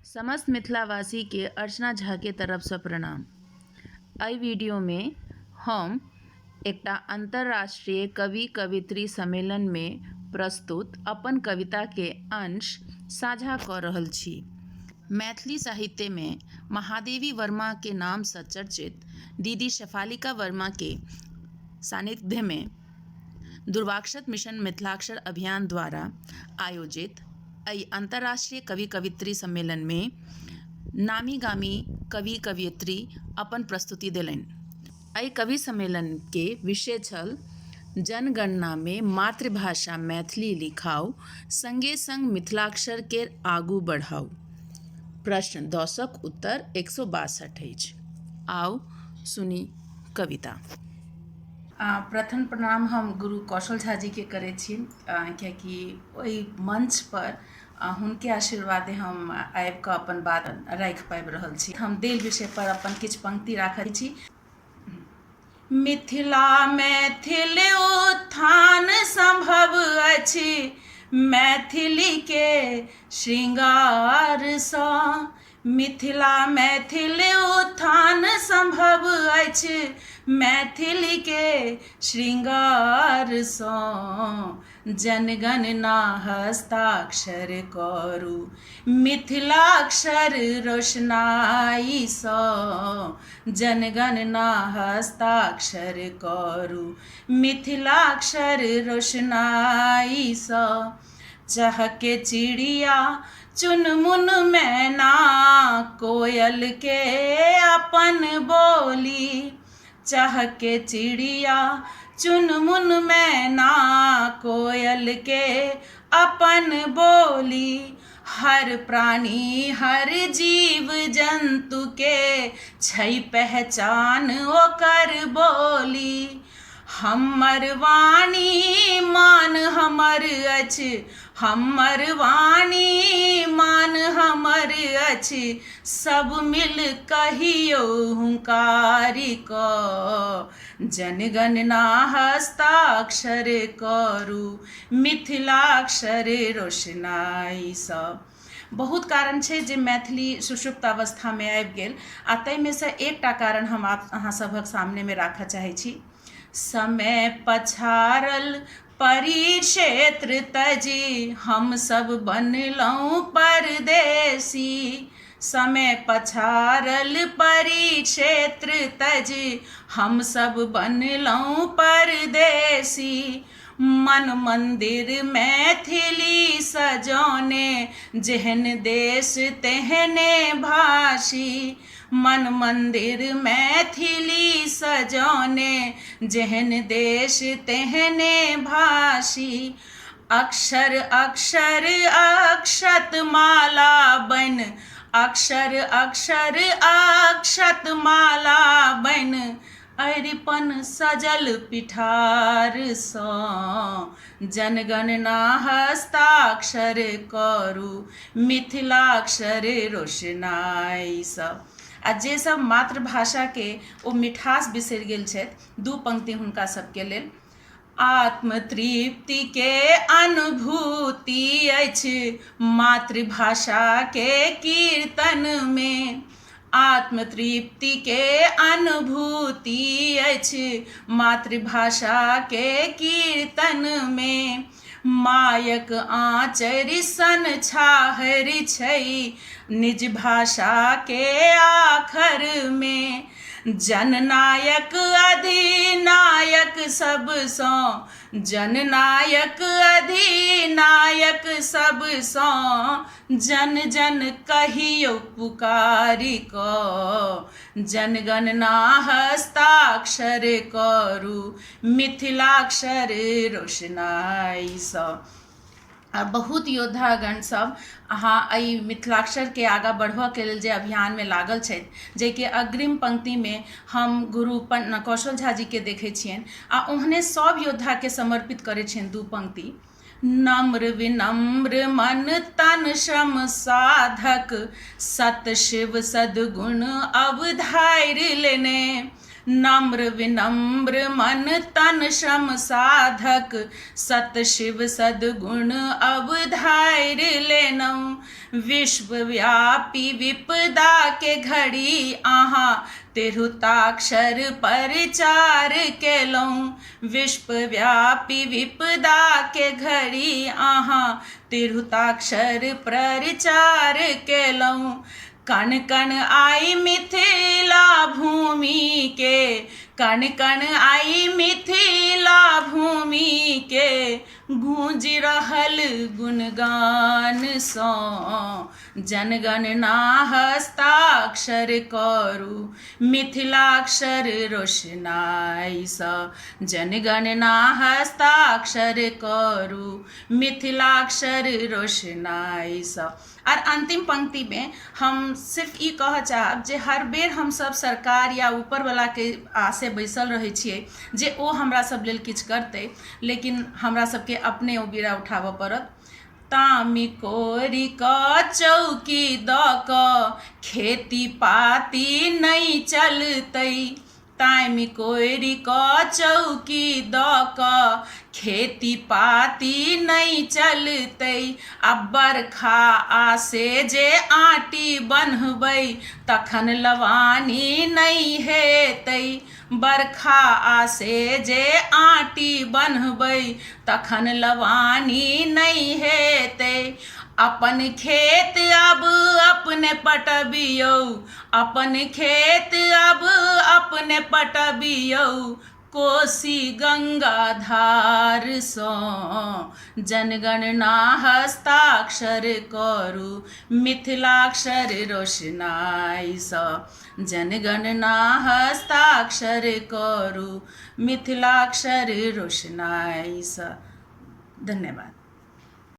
समस्त मिथिलावासी के अर्चना झा के तरफ से प्रणाम। एहि वीडियो में हम एकटा अंतर्राष्ट्रीय कवि कवयित्री सम्मेलन में प्रस्तुत अपन कविता के अंश साझा कऽ रहल छी। मैथिली साहित्य में महादेवी वर्मा के नाम सँ चर्चित दीदी शेफालिका वर्मा के सानिध्य में दूर्वाक्षत मिशन मिथिलाक्षर अभियान द्वारा आयोजित एहि अन्तर्राष्ट्रीय कवि कवयित्री सम्मेलनमे नामी गामी कवि कवयित्री अपन प्रस्तुति देलनि। एहि कवि सम्मेलनके विषय छल जनगणनामे मातृभाषा मैथिली लिखाउ सङ्गे सङ्ग मिथिलाक्षर केर आगू बढ़ाउ। प्रश्न दसक उत्तर 162 अछि। आउ सुनी कविता। प्रथम प्रणाम हम गुरु कौशल झा जीके करै छी, कियाकि ओहि मंचपर हुनके आशीर्वादे हम आबिकऽ अपन बात राखि पाबि रहल छी। हम देल विषयपर अपन किछु पंक्ति राखै छी। मिथिला मैथिल उत्थान सम्भव अछि मैथिलीके श्रृंगारसँ। मिथिला मैथिल उत्थान सम्भव अछि मैथिलीके श्रृंगारसँ। जनगणना हस्ताक्षर करू मिथिलाक्षर रोशनाइसँ। जनगणना हस्ताक्षर करू मिथिलाक्षर रोशनाइसँ। चहके चिड़िया चुनमुन मैना कोयल के अपन बोली। चहके चिड़िया चुनमुन मैना कोयल के अपन बोली। हर प्राणी हर जीव जंतु के छै पहचान ओकर बोली। हमर वाणी मान हमर अछि, हमर वाणी मान हमर अछि, सब मिल कहियो हुंकारी कऽ जनगणना हस्ताक्षर करू मिथिलाक्षर रोशनाइसँ। बहुत कारण छै जे मैथिली सुषुप्त अवस्थामे आबि गेल, आ ताहिमे सँ एकटा कारण हम अहाँ सभक सामनेमे राखऽ चाहै छी। समय पछाड़ल परिक्षेत्र तजी हमसभ बनलहुँ परदेसी। समय पछाड़ल परिक्षेत्र तजी हमसभ बनलहुँ परदेसी। मन मन्दिर मैथिली सजौने जेहन देश तेहने भाषी। मन मन्दिर मैथिली सजौने जेहन देश तेहने भाषी। अक्षर अक्षर अक्षत माला बन, अक्षर अक्षर अक्षत माला बन, अरिपन सजल पिठारसँ। जनगणना हस्ताक्षर करू मिथिलाक्षर रोशनाइसँ। आ जे सब मातृभाषाके ओ मिठास बिसरि गेल छथि, दू पंक्ति हुनका सबके लेल। आत्मतृप्तिके अनुभूति अछि मातृभाषाके कीर्तनमे। आत्मतृप्तिके अनुभूति अछि मातृभाषाके कीर्तनमे। मायक आँचरि सन छाहरि छै निज भाषाके आखरमे। जननायक अधिनायक सबसँ, जननायक अधिनायक सबसँ, जन जन कहियो पुकारि कऽ जनगणना हस्ताक्षर करू मिथिलाक्षर रोशनाइसँ। आ बहुत योद्धागण सब अहाँ एहि मिथिलाक्षरके आगाँ बढ़बऽके लेल जे अभियानमे लागल छथि, जाहिके अग्रिम पंक्तिमे हम गुरु कौशल झा जीके देखै छियनि, आ ओहने सब योद्धाके समर्पित करै छियनि दू पंक्ति। नम्र विनम्र मन तन श्रम साधक सत शिव सद्गुण अवधारि लेने। नम्र विनम्र मन तन श्रम साधक सत शिव सद्गुण अवधारि लेनहुँ। विश्वव्यापी विपदा के घड़ी अहाँ तिरहुताक्षर प्रचार केलहुँ। विश्वव्यापी विपदा के घड़ी अहाँ तिरहुताक्षर प्रचार केलहुँ। कण कण आई मिथिला भूमि के, कण कण आई मिथिला भूमि के, गूंज रहल गुणगान सँ जनगणना हस्ताक्षर करू मिथिलाक्षर रोशनाइसँ। जनगणना हस्ताक्षर करू मिथिलाक्षर रोशनाइसँ। आर अंतिम पंक्तिमे हम सिर्फ ई कहऽ चाहब जे हर बेर हमसभ सरकार या ऊपरवलाके आसे बैसल रहै छियै जे ओ हमरा सब लेल किछु करतै, लेकिन हमरा सबके अपने ओ बीड़ा उठाबऽ पड़त। तामि कोरि कऽ चौकी दऽ कऽ खेती पाती नहि चलतै, तामि कोरि कऽ चौकी दऽ कऽ खेती पाती नहि चलतै। आ बरखा आसे जे आँटी बन्हबै तखन लवानी नहि हेतै, बरखा आसे जे आँटी बन्हबै तखन लवानी नहि हेतै। अपन खेत अब अपने पटबियौ, अपन खेत अब अपने पटबियौ कोसी गंगा धारसँ। जनगणना हस्ताक्षर करू मिथिलाक्षर रोशनाइसँ। जनगणना हस्ताक्षर करू मिथिलाक्षर रोशनाइसँ। धन्यवाद।